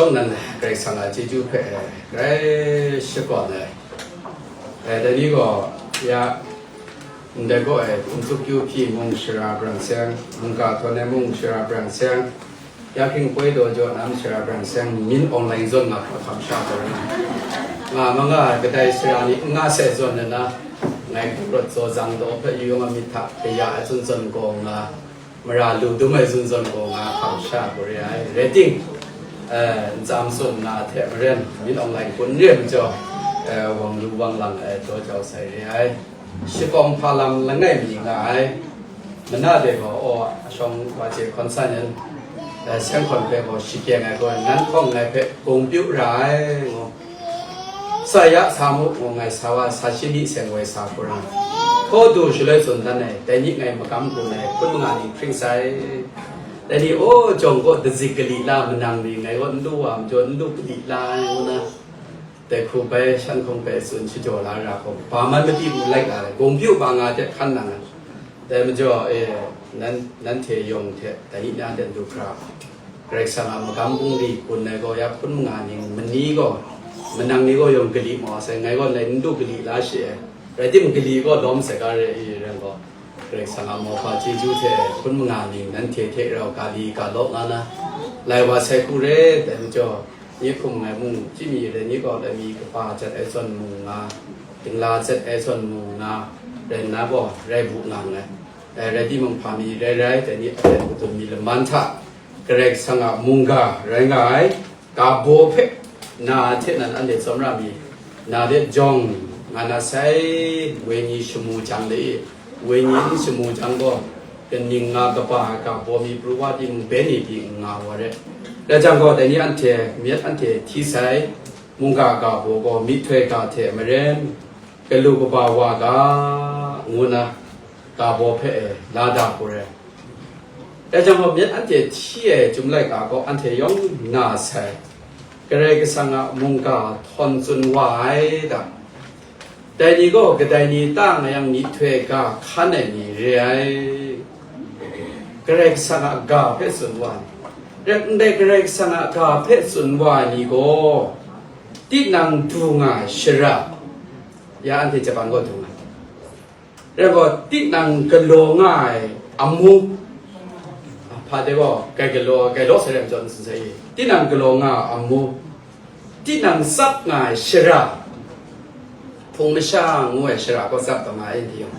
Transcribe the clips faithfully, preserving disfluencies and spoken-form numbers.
Yawng nan Karai Kasang a chyeju hpe grai shakawn ai. E, dai ni gaw, ya, ndai gaw e, Ntuk Kyu Hpyi mung shara brang seng, mungga htawn ai mung shara brang seng, ya hkring poi daw jaw nam shara brang seng, min awng lai zawn nga hkra hkam sha taw rai nga ma nga ai kadai sara ni n nga sai zawn nna, ngai hkring rawt zaw zang daw hpe yawng a myit hta kaya ai zawn zawn gaw nga, mara lu dum ai zawn zawn gaw nga hkam sha gaw re ai. Rai ting, eh, ntsa ntsun na hte maren, min awng lai hkun re ai majaw, eh, wang lu wang lang ai daw jau sai re ai. Shakawng hpa lam langai mi nga ai. Mana de gaw, aw, ashawng wa chye hkawn san yan, eh, seng hkawn hpe gaw shi kyeng ai gaw, nan hkawng ngai hpe gungpyu ra ai, ngu. Sa ya sa mu, ngu ngai sa wa, sa shi ni seng woi sa hku ra. Hkaw du shaloi tsun dan ai, dai ni ngai magam gun ai, hpun manga ni hpring sai. Dai ni, aw, jawng gaw dazik kali la manang ni ngai gaw n lu wa majaw, n lu kali la ai, ngu na, dai hku bai shan hkawng bai tsun shajaw la ra hkawng, ba man madi mu laik la ai, gungpyu ba nga hte hkan nang ai. Dai majaw, e, nan, nanhte yawng hte dai ni na ten du hkra, Karai Kasang a magam bungli gun ai gaw, ya hpun manga ning mani gaw, manang ni gaw yawng kali mau sai, ngai gaw lai n du kali la shi ai. Rai timung, kali gaw lawm sai ga re i rai gaw, Karai Kasang a mauhpa chyeju hte hpun manga ning nanhte hte rau ga li ga law nga na, lai wa sai hku re, dai majaw, nye hkum ngai mung, chyi mi rai ni gaw, lai mi kaba jat ai zawn mung nga, dingla jat ai zawn mung nga, rai nna gaw, rai bu nga nngai. Dai rai timung, hpa mi rai rai, dai ni a ten kadun mi laman hta, Karai Kasang a mungga rai nga ai, ga baw hpe na hte nan anhte tsawmra mi, na de jawng nga na sai, wenyi shamu jang de, wenyi n shamu jang gaw, kaning nga kaba ai ga baw mi pru wa timung, beni pyi n nga wa re. Dai jang gaw, dai ni anhte, myit anhte hti sai, mungga ga baw gaw myihtoi ga hte maren, galu kaba wa ga, ngu na, ga baw hpe e la da hku re. Dai jang gaw, myit anhte hti ai Chyum laika gaw anhte yawng na sai, Karai Kasang a mungga htawn tsun wa ai da. Dai ni gaw kadai ni ta nga yang myihtoi ga hkan ai ni re ai. Karai Kasang a ga hpe tsun wa ai. Rai ndai Karai Kasang a ga hpe tsun wa ai ni gaw, tinang du nga ai shara, ya anhte Japan gaw du nga ai. Rai gaw, tinang galaw nga ai amu, hpa de gaw, kai galaw, kai law sai rai majaw n tsun sai i, tinang galaw nga ai amu, tinang tsap nga ai shara, hpung masha ngu ai shara gaw tsap taw nga ai, n di yawng.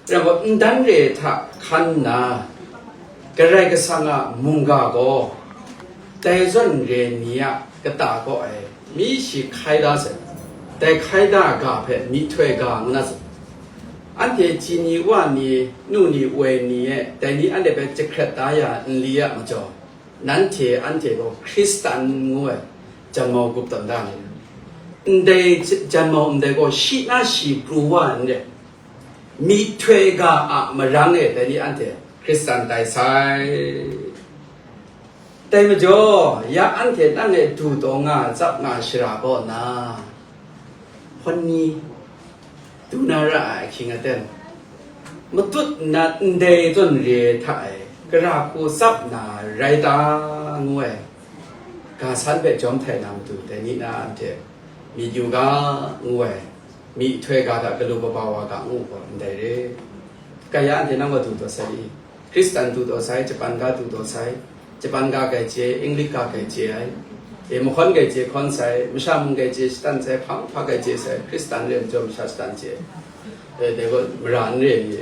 Rai gaw, ndan re hta hkan nna, Karai Kasang a mungga gaw, dai zawn re ni a kata kaw ai mi shi hkai da sai, dai hkai da ga hpe myihtoi ga ngu na sai. Anhte ji ni, wa ni, nu ni, woi ni e, dai ni anhte hpe jahkrat da ya nli a majaw, nanhte, anhte gaw Hkristan ngu ai janmau gup tawn da ni? Ndai janmau ndai gaw shi na shi pru wa n re. Myihtoi ga a marang e dai ni anhte Hkristan tai sai. Dai majaw, ya anhte nang e du taw nga, tsap nga shara kaw na, hpawn ni du na ra ai ahkying aten, matut nna ndai zawn re hta e gara hku tsap na rai ta, ngu ai ga san hpe jawm htai na matu, dai ni na anhte myit yu ga, ngu ai. Myihtoi ga hta galu kaba wa ga ngu gaw ndai re. Kaya anhte nang wa du taw sai i? Hkristan du taw sai, Japan ga du taw sai, Japan ga grai chye, English ga grai chye ai. E, mahkawn grai chye hkawn sai, masha mung grai chye shatan sai, hpang hpa grai chye sai, Hkristan re majaw masha shatan chye. E, dai gaw mara n re ai ni.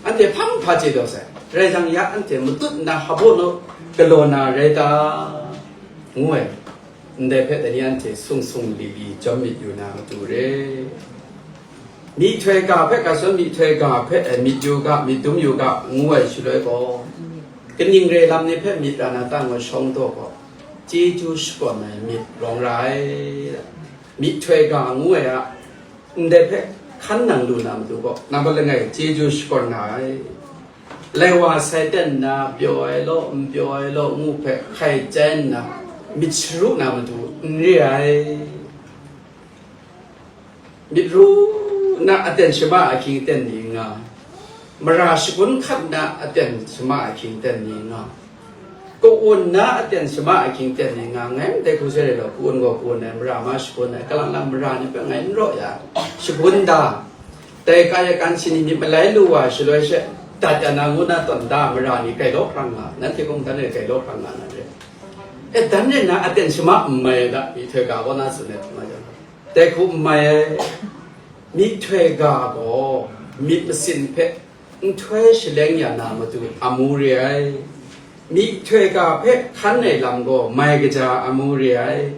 Anhte hpang hpa chye taw sai. Rai jang, ya anhte matut nna hpaw naw galaw na rai ta? Ngu ai. Ndai hpe dai ni anhte sung sung li li jawm myit yu na matu re. Myihtoi ga hpe ga zawn, myihtoi ga hpe, eh, myit yu ga, myit dum yu ga, ngu ai shaloi gaw, kaning re lam ni hpe myit ra na ta ngu ai shawng daw gaw, chyeju shakawn ai myit rawng ra ai. Myihtoi ga ngu ai a, ndai hpe hkan nang lu na matu gaw, nambat langai chyeju shakawn nga ai. Lai wa sai ten nna, pyaw ai law, n pyaw ai law, ngu hpe hkai chyan nna, myit sharu na matu n re ai. Myit ru nna aten shama ahkying ten ni n nga, mara shagun hkat nna aten shama ahkying ten ni n nga, Ka-un na aten shama ahkying ten ni nga ngai, ndai hku sha rai law, ka-un gaw ka-un ai, mara ma shagun ai, kalang lang mara ni hpe ngai n raw ya, shagun da, dai kaya kan shi ni myit malai lu wa shaloi she, dat ya na ngu na tawn da mara ni grai law hprang nga, nanhte mung dan e grai law hprang nga na re. E, dan re na aten shama n mai ai ga, myihtoi ga kaw na tsun ai hte ma jang, dai hku n mai ai. Myihtoi ga gaw myit masin hpe nhtoi shaleng ya na matu amu re ai. Myihtoi ga hpe hkan ai lam gaw mai kaja amu re ai.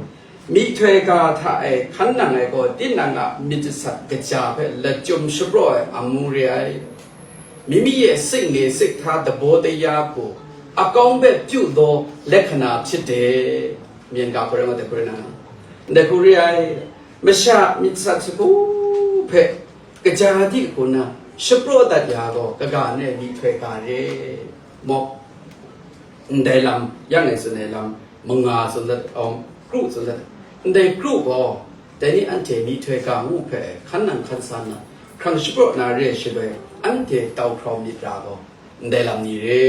Myihtoi ga hta e hkan nang ai gaw tinang a myit jasat kaja hpe lachyum shapraw ai amu re ai. Mimi e sing ni sik hta dabaw daya hku, akawng hpe pyu daw lahkana hpyit de. Myen ga hku rai nga, dai hku rai na, ndai hku re ai. Masha myit sat sagu hpe kaja di hku na shapraw dat ya gaw, kaga nre myihtoi ga re. Mawk, ndai lam, yang e tsun ai lam manga tsun dat, awng kru tsun dat, ndai kru gaw, dai ni anhte myihtoi ga ngu hpe hkan nang hkan sa nna, hkrang shapraw na re shaloi, anhte tau hkrau myit ra gaw, ndai lam ni re.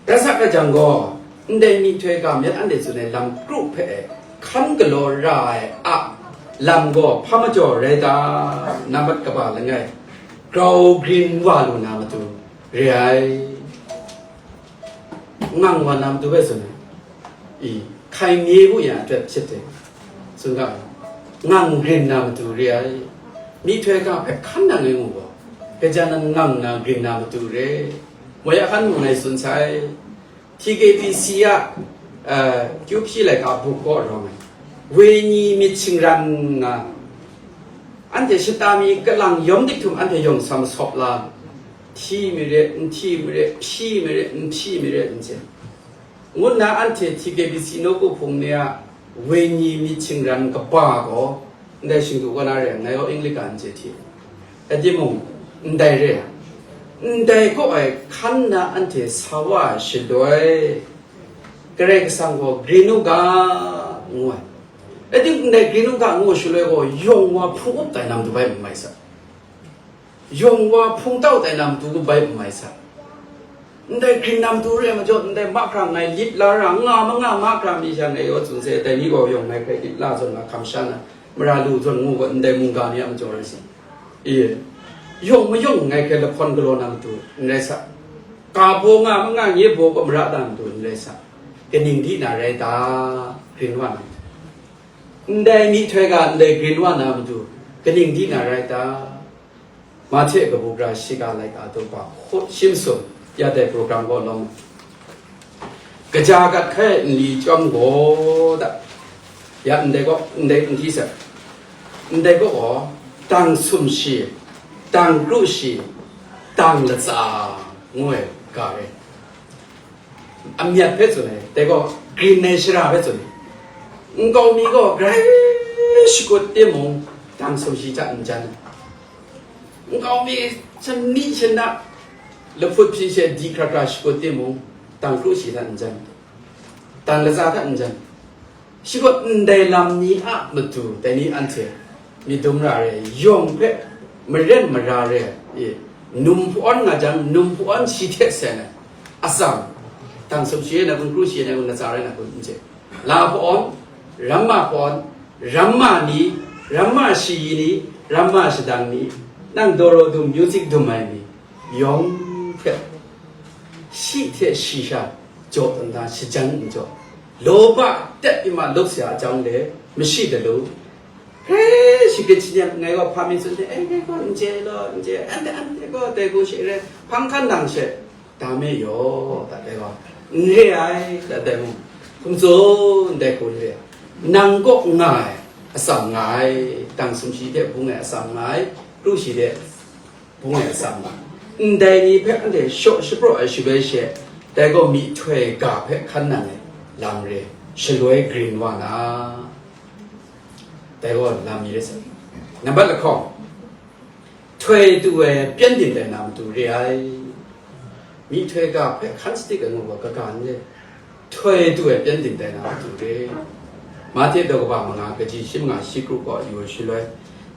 Rai sa ai jang gaw, ndai myihtoi ga myit anhte tsun ai lam kru hpe hkan galaw ra ai a lam gaw hpa majaw rai ta? Nambat kaba langai, grau grin wa lu na matu re ai. Ngang wa na matu bai tsun ai. I, hkai nye bu ya jat hpyit de, tsun ga ai. Ngang grin na matu re ai. Myihtoi ga hpe hkan nang e ngu gaw, gaja nan ngang na grin na matu re. Moi ahkan mung ngai tsun sai. T K B C a, uh, Q P laika buk kaw rawng ai, wenyi myit shingran nga, anhte shata mi kalang yawm dik htum anhte yawng sa masawp la, hti mi re, n hti mi re, hpyi mi re, n hpyi mi re, n chye, ngu nna anhte T K B C nawku hpung ni a wenyi myit shingran kaba gaw, ndai shingdu kaw na re ai, ngai gaw English ga n chye hti. Rai timung, ndai re ai. Ndai kaw ai hkan na anhte sa wa ai shaloi, Karai Kasang gaw grin u ga, ngu ai. Rai timung, ndai grin u ga ngu shaloi gaw, yawng wa hpung up tai na matu bai n mai sa. Yawng wa hpung tau tai na matu bai n mai sa. Ndai grin na matu re ai majaw, ndai mahkra ngai lit la ra, nga ma nga mahkra mi sha ngai yaw tsun se, dai ni gaw yawng ngai hpe lit la zawn nga hkam sha na, mara lu zawn ngu gaw, ndai mungga ni a majaw rai sa. E, yawng mayawng ngai hpe lahkawn galaw na matu n rai sa. Ka baw nga ma nga nye baw gaw mara da matu n rai sa. Kaning di na rai ta? Grin wa na matu. Ndai myihtoi ga ndai grin wa na matu, kaning di na rai ta? Mahte kabu gara shiga laika daw ba hkut shi masum, ya dai program gaw lawm. Kaja gat hkai nli chyawm gaw da. Ya ndai gaw, ndai n hti sat. Ndai gaw gaw, dang sumshi, dang kru shi, dang latsa, ngu ai ga re. Amyat hpe tsun ai, dai gaw, grin ai shara hpe tsun ai. Nkau mi gaw grai shakut timung, dang sumshi hta n jan ai. Nkau mi shanni shana lahput hpyi she di hkra hkra shakut timung, dang kru shi hta n jan, dang latsa hta n jan. Shi gaw ndai lam ni a matu dai ni anhte myit dum ra re ai, yawng hpe maren mara re ai, e, num hpawn nga jang, num hpawn shi hte seng ai atsam, dang sumshi rai na kun, kru shi rai na kun, latsa rai na kun, n chye. La hpawn, ramma hpawn, ramma ni, ramma shayi ni, ramma shadang ni, nang dawraw dum, music dum ai ni, yawng hpe shi hte shi sha jaw nna shajan n jaw, lawba tet pyi ma lup sa ya jang le, mashi dalu, hpe shagrit shanyam ngai gaw hpa mi tsun hte, "Ai, ngai gaw n chye law, n chye, anhte, anhte gaw dai hku she re, hpang hkan nang she, da me yaw," dat ai gaw, "N re ai," dat ai mung, hkum tsun dai hku n re ai. Nang kaw nga ai atsam nga ai, dang sumshi hte bung ai atsam nga ai, kru shi hte bung ai atsam nga ai. Ndai ni hpe anhte shaw shapraw ai shaloi she, dai gaw myihtoi ga hpe hkan nang ai lam re, shaloi grin wa na, dai gaw lam mi rai sa. Nambat lahkawng, htoi tu ai pyengdin tai na matu re ai. Myihtoi ga hpe hkan sadik ai ngu gaw, kaga n re. Htoi tu ai pyengdin tai na matu re. Mahte daw kaba manga, kaji shi manga shi kru kaw yu ai shaloi,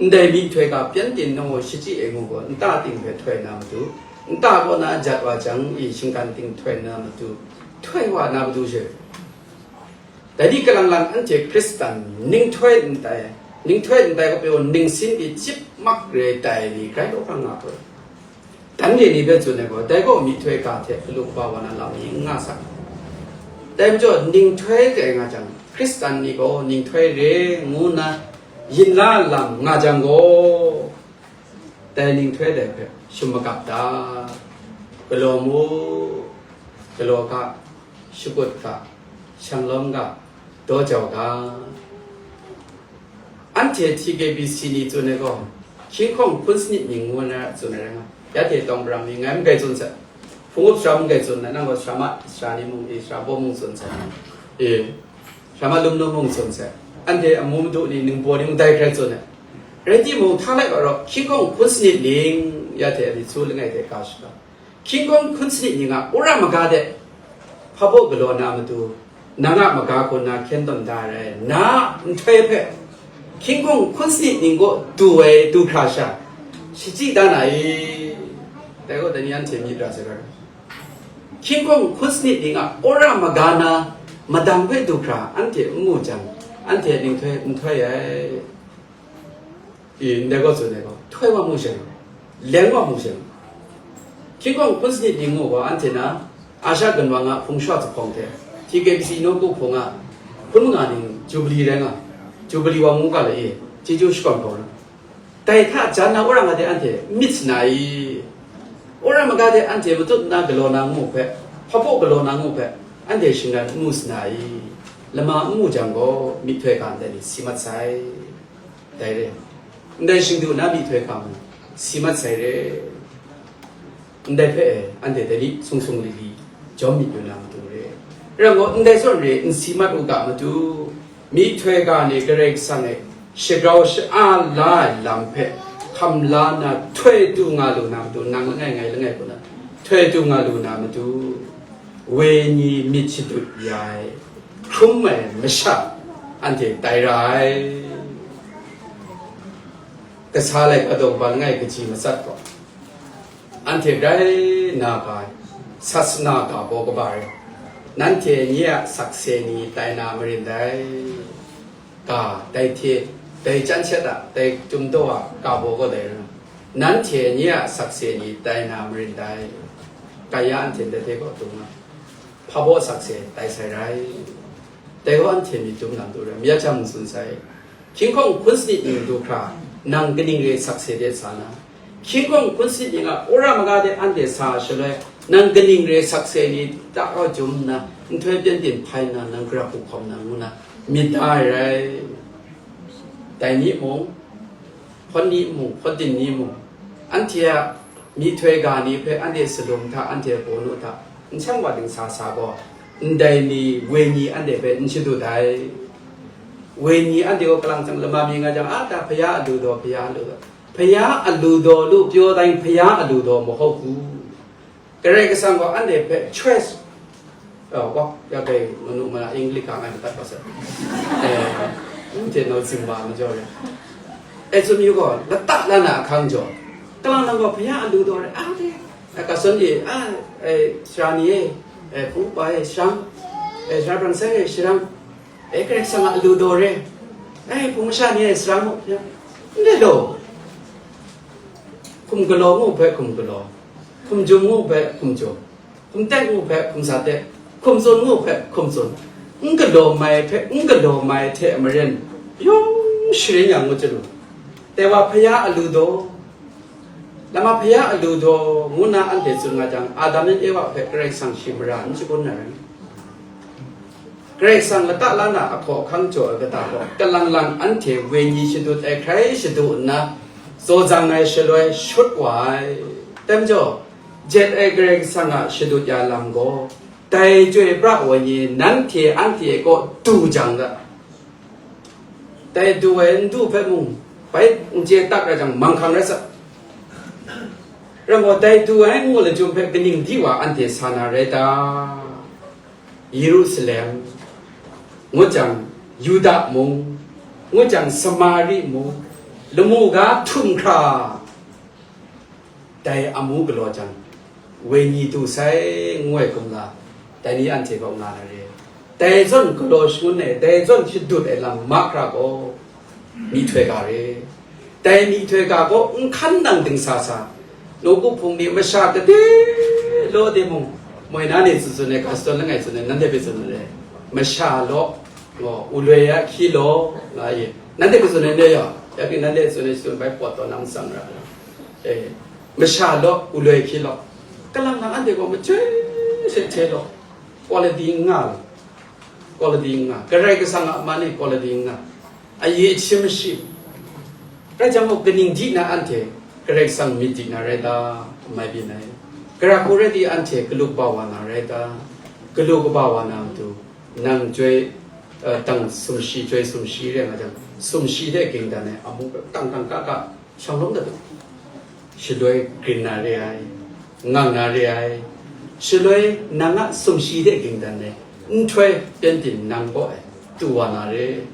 ndai myihtoi ga pyengdin naw shachyi ai ngu gaw, nta ting hpe htoi na matu, nta kaw na jat wa jang i shinggan ting htoi na matu, Htoi wa na matu she. Dai ni kalang lang anhte Hkristan ninghtoi ndai, ninghtoi ndai kape ningsin di chyip mak re tai ni grai law hkang nga hkoi. Dan re ni hpe tsun ai gaw, dai gaw myihtoi ga hte alu kaba wa na lam ni n nga sa. Dai majaw, ninghtoi kai nga jang, Hkristan ni gaw ninghtoi re ngu nna yin la lam nga jang gaw, dai ninghtoi dai hpe shum magap ta, galaw mu, galaw ga, shakut ga, shanglawm ga, daw jau ga. Anhte T K B C ni tsun ai gaw, hkying hkawng hpun sanit ning ngu na tsun ai rai nga, ya hte tawng brang ni ngai n grai tsun sai. Hpung up sara n grai tsun na, nang gaw sara ma, sara ni mung, e, sara bawm mung tsun sai. E, sara ma lum lum mung tsun sai. Anhte amu madu ni, ningbaw ni mung dai hkrai tsun ai. Rai timung, hta lai wa rau, hkying hkawng hpun sanit ning, ya hte ani su langai hte ka shada. Hkying hkawng hpun sanit ning a wora maga de, hpa baw galaw na matu, nang a maga hku nna hkyen tawn da ai rai, na a nhtoi hpe, hkying hkawng hpun sanit ning kaw du ai du hkra sha, shachyi da na i? Dai gaw, dai ni anhte myit ra saga. Hkying hkawng hpun sanit ning a wora maga na madang hpe du hkra anhte n mu jang, anhte ninghtoi n htoi ai. I, ndai gaw tsun ai gaw, htoi wa mu shing, leng wa mu shing. Hkying hkawng hpun sanit ning mu gaw, anhte na Asha gunwang a hpung shawt zuphpawng hte, T K B C nawku hpung a hpun manga ning Jubili rai nga, Jubili wa ngu ga le i, chyeju shakawn hkau na. Dai hta jan na wora nga de anhte myit sa na i? Wora maga de anhte matut nna galaw na ngu hpe, hpa baw galaw na ngu hpe, anhte shingran n mu sa na i? Lama n mu jang gaw, myihtoi ga ndai ni si mat sai. Dai re, ndai shingdu na myihtoi hkam si mat sai re. Ndai hpe e, anhte dai ni sung sung li li jawm myit yu na matu re. Rai ngai, ndai zawn re n si mat u ga matu, myihtoi ga ni Karai Kasang e shagrau sha-a la ai lam hpe hkam la na htoi du nga lu na matu, nang langai ngai langai hku na htoi du nga lu na matu, wenyi myit shadut ya ai, hkrum ai masha anhte tai ra ai. Kasa laika daw kaba langai kaji matsat gaw, anhte grai na ga ai, sasana ga baw kaba rai, nanhte nye a sakse ni tai na marin dai. Ga, dai hte, dai chyan shat a, dai chyum daw a ga baw gaw dai rai, nanhte nye a sakse ni tai na marin dai. Kaya anhte ndai hte gaw dung ai. Hpa baw sakse tai sai rai. Dai gaw anhte myit dum na matu rai, mayat jang n tsun sai. Hkying hkawng hpun sanit ning du hkra, nang kaning re sakse de sa na? Hkying hkawng hpun sanit ning a wora maga de anhte sa shaloi, nang kaning re sakse ni ta kau jum nna, nhtoi pyan byin hpai nna, nang gara hku hkawm na ngu na, myit da ai rai. Dai ni mung, hpawt ni mung, hpawt din ni mung, anhte a myihtoi ga ni hpe anhte salum hta, anhte hpawnu hta, n shang wa ding sa sa gaw, ndai ni wenyi anhte hpe n shadut ai. Wenyi anhte gaw kalang tsang lama mi nga jang, a ta, Hpaya a lu daw, Hpaya a lu daw, Hpaya a lu daw lu pyaw dai, Hpaya a lu daw mahaw ku. Karai Kasang gaw anhte hpe choice, oh, wa, ya kai manu mana English ka ngai matat wa sa. Eh, n hte nau zingba majaw ya. Eh, tsun yu gaw, lata la na ahkang jaw, kalang lang gaw Hpaya a lu daw re, a, de. Eh, ka san e, a, eh, sara ni e, eh, hpung upa e, sharang, eh, sara brang sai e, sharang, eh, Karai Kasang a lu daw re, eh, hpung masha ni e, sharang mu, ya. Ndai law, hkum galaw ngu hpe hkum galaw, hkum jum ngu hpe hkum jum, hkum tek ngu hpe hkum sa tek, hkum tsun ngu hpe hkum tsun, n galaw mai hpe n galaw mai hte maren, yawng sharin yang ngu chyalu, dai wa Hpaya a lu daw, lama Hpaya a lu daw ngu na anhte tsun nga jang, Adam yan Ewa hpe Karai Kasang shi mara n shagun na rai. Karai Kasang lata la na ahkaw ahkang jaw ai kata gaw, kalang lang anhte wenyi shadut ai hkrai shadu nna, tsaw zang ai shaloi shut wa ai. Dai majaw, jet ai Karai Kasang a shadut ya lam gaw, dai chyoi pra ai wenyi nanhte anhte kaw du jang ga, dai du ai n du hpe mung, bai n chye tak rai jang, manghkang rai sa. Rai gaw, dai du ai ngu lachyum hpe kaning di wa anhte sa na rai ta? Yerusalem, ngut jang, Yuda mung, ngut jang, Samari mung, lamu ga htum hkra, dai amu galaw jang, wenyi du sai ngu ai kumla, Dai ni anhte kaw nga na re. Dai zawn galaw shangun ai, dai zawn shadut ai lam mahkra gaw, myihtoi ga re. Dai myihtoi ga gaw n hkan nang dingsa sa, nawku hpung ni masha gade law de mung, moi na ni tsun tsun ai, Gaston langai tsun ai, nanhte hpe tsun ai, masha law, gaw, u loi a hkyi law, nga ye. Nanhte hpe tsun ai, ne ya, ya ki nanhte tsun ai, tsun bai pawt taw nang tsang ra. Eh, masha law, u loi hkyi law. Kalang nang anhte gaw machyoi she hte law. Quality n nga law. Quality n nga. Karai Kasang a man e quality n nga. Aye shim shim. Rai jang gaw, kaning di na anhte Karai Kasang myit di na rai ta? Mai byin ai. Gara hku rai di anhte galu kaba wa na rai ta? Galu kaba wa na matu, nang chyoi, eh, dang sumshi, chyoi sumshi rai nga jang, sumshi hte ging dan ai amu tang tang ka ka, shanglawm dat u. Shaloi grin na re ai, ngang na re ai, shaloi nang a sumshi hte ging dan ai nhtoi, pyengdin nang kaw e du wa na re.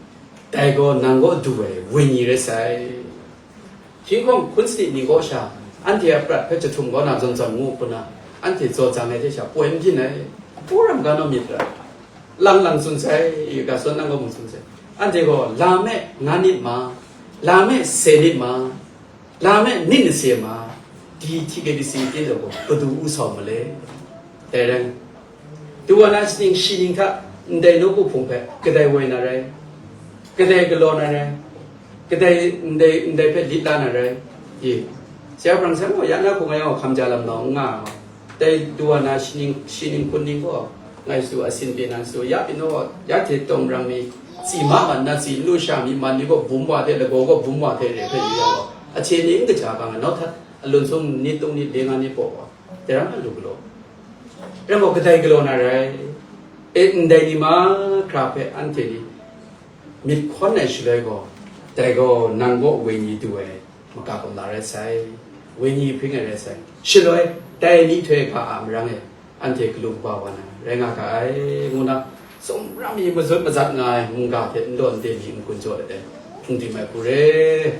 Dai gaw nang kaw du ai wenyi rai sai. Hkying hkawng hkun sanit ni kaw sha, anhte a prat hpe jahtum kaw na zawn zawn ngu hpun na, anhte jaw jang ai hte sha poi n byin ai. Pawng ram ga naw myit ra. Lang lang tsun sai, Gaston nang kaw mung tsun sai. Anhte gaw lam e nga nit ma, lam e se nit ma, lam e nit nase ma, di T K B C tin gaw padu u sau ma le. Dai rai, duwa na sining shi ning hta ndai nawku hpung hpe kadai woi na rai, kadai galaw na rai, kadai ndai, ndai hpe lit la na rai. Ye, sha brang sha gaw ya na hku nga yang hkam ja lam nau n nga ai. Dai duwa na shi ning, shi ning hkun ning gaw, ngai su a sin pyi nan su, ya pyi naw, ya hte tawng rang mi, tsi ma ma nna tsi n lu sha mi man ni gaw bum wa hte, lagaw gaw bum wa hte re hpe yu ya gaw, ahte ni n kaja ga nga, nau htat alun sung ni tung ni le nga ni paw wa, dai ram a lu galaw. Rai gaw, kadai galaw na rai, e, ndai ni mahkra hpe anhte ni myit hkawn ai shaloi gaw, dai gaw nang kaw wenyi du ai, maka kumla rai sai, wenyi hpring ai rai sai. Shaloi, dai myihtoi ga a marang e, anhte galu kaba wa na rai nga ga ai, ngu na, sumram mi mazut mazat nga ai mungga hte n law n de mi n-gun jaw ai, hpung di mai hku re.